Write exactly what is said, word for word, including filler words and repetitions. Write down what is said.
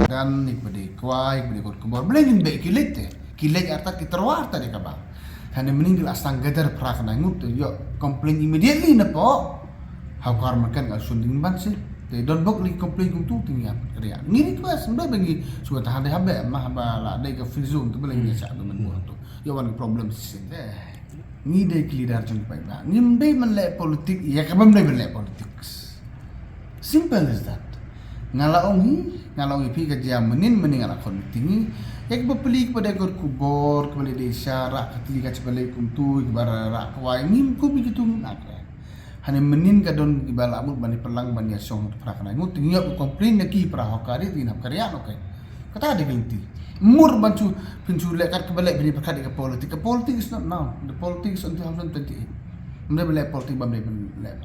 Dan ni pede kwai, pede kot kebor. Bele ngin be kilit te. Kilit artat ki terwar tadi kaba. Hane mening gila sang gadar pra kena ngut te. Yo, complain immediately na po. Hau kar makan kal sunding ban si. Te don bok li complain kum tu tinggal. Ria. Ngi request, mbe bengi suka tahan deh habe. Mah ba la deh ke free zone tu bele ngi sa tu men buat tu. Yo wan problem si te. Ngi dei ki leader jong ki paidbah. Ngim dei ban leh politik, ïa kaba ym dei ban leh politics. Simple as that. Nga la ong hi, nga la ong hi phi ka jia mynnin mynnin nga la khot meeting hi. Ïa kaba pli kaba dei kor kubor, kaba leh dei sha rah ka tli ka chiba leh kumtu, kaba rah rah kwai. Ngim kum hi kitu ngim ak. Hane mynnin ka don kiba la mut ban ïa pyrlang ban ïa shong pra kena ngut. Ngi ïa complain na ki pra hokari, tin hap kariat, okay. Kata dei ki lynti. Mur ban chu, phin chu leh kat kaba leh bini pyrkhat ïa ka politik. Ka politik is not now. The politics until two thousand twenty-eight. Ym dei ban leh politik bam dei ban leh.